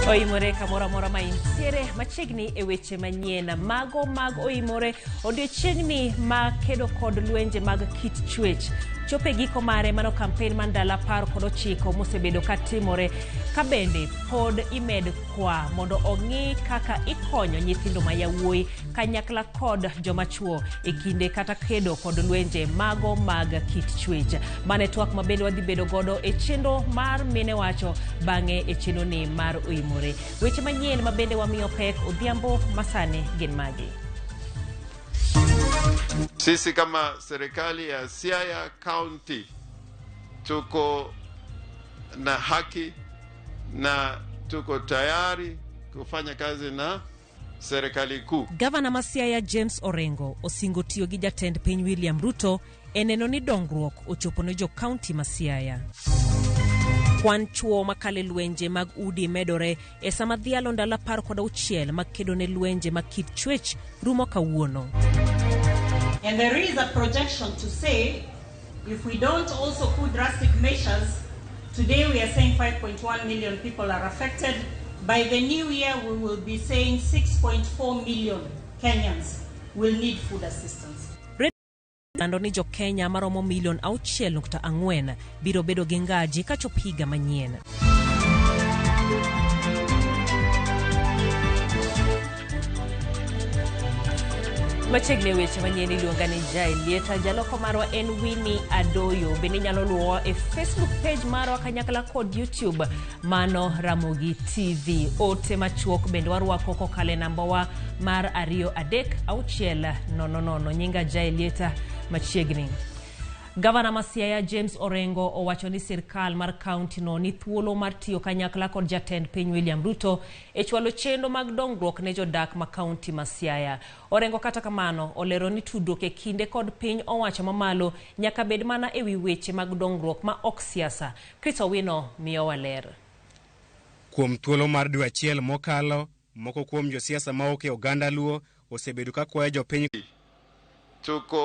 Oimore kamoro amora ma intiere machiegni e weche manyien mago mag oimore odiochieng'ni ma kedo kod lwenje mag kit chwech chopo e giko mare. Mano kampen mar ndalo 19 mosebedo ka timore ka bende pod imed kwa mondo ong'i kaka ikonyo nyithindo ma yawuoyi kanyakla kod joma chuo e kinde kata kedo kod lwenje mago mag kit chwech. Mane twak ma bende wadhi bedo godo e chenro mar mine wacho bang'e e chenro ni mar oimore. Weche manyien ma bende wamiyo pek odhiambo masani gin magi. Sisi kama serikali ya Siaya County tuko na haki na tuko tayari kufanya kazi na serikali kuu. Gavana ma Siaya James Orengo osingo tiyo gi jatend piny William Ruto e neno ni dongruok ochopo ne jo kaunti ma Siaya. Kwan chwo makale lwenje mag udi medore e sama dhialo ndalo 16 mag kedo ne lwenje mag kit chwech rumo kawuono. And there is a projection to say if we don't also put drastic measures, today we are saying 5.1 million people are affected. By the new year, we will be saying 6.4 million Kenyans will need food assistance. Lando ni jo Kenya maromo milion 6.4 biro bedo gi ngaji kachop higa manyien. Machiegni e weche manyien iluonga ni Jai Lieta, jaloko marwa en Winnie Adoyo. Bende inyalo luwowa e Facebook page marwa kanyakla kod YouTube mano Ramogi TV. Ote machuok bende warwako kokalo e nambawa mar 2 3 6 0 0. Nyinga Jai Lieta machiegni. Gavana ma Siaya James Orengo owacho ni sirkal mar kaunti no ni thuolo mar tiyo kanyakla kod jatend piny William Ruto e chwalo chenro mag dongruok ne jodak ma kaunti ma Siaya. Orengo kata kamano olero ni tudruok e kinde kod piny owacho mamalo nyaka bed mana e wi weche mag dongruok ma ok siasa. Chris Owino miyowa ler. Kuom thuolo mar dwe achiel mokalo, moko kuom josiasa ma ok e oganda Luo osebedo ka kwayo jopiny Tuko